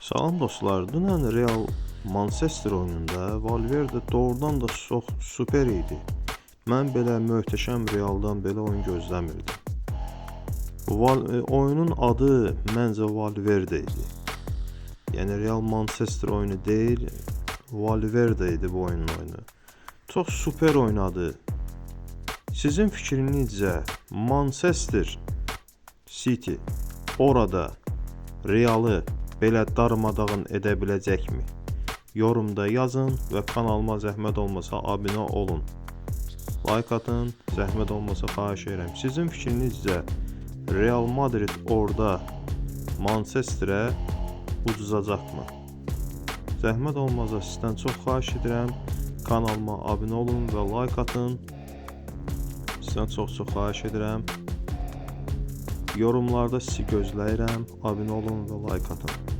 Salam dostlar, dünən Real Manchester oyununda Valverde doğrudan da çox super idi. Mən belə möhtəşəm Realdan belə oyun gözləmirdim. Oyunun adı məncə Valverde idi. Yəni Real Manchester oyunu deyil, Valverde idi bu oyunun oyunu. Çox super oynadı. Sizin fikrinizcə Manchester City orada Realı belə darmadağın edə biləcəkmi? Yorumda yazın və kanalıma zəhmət olmasa abunə olun. Like atın, zəhmət olmasa xahiş edirəm. Sizin fikrinizcə Real Madrid orada Manchesterə uduzacaqmı? Zəhmət olmasa sizdən çox xahiş edirəm. Kanalıma abunə olun və like atın. Sizdən çox-çox xahiş edirəm. Yorumlarda sizi gözləyirəm. Abunə olun və like atın.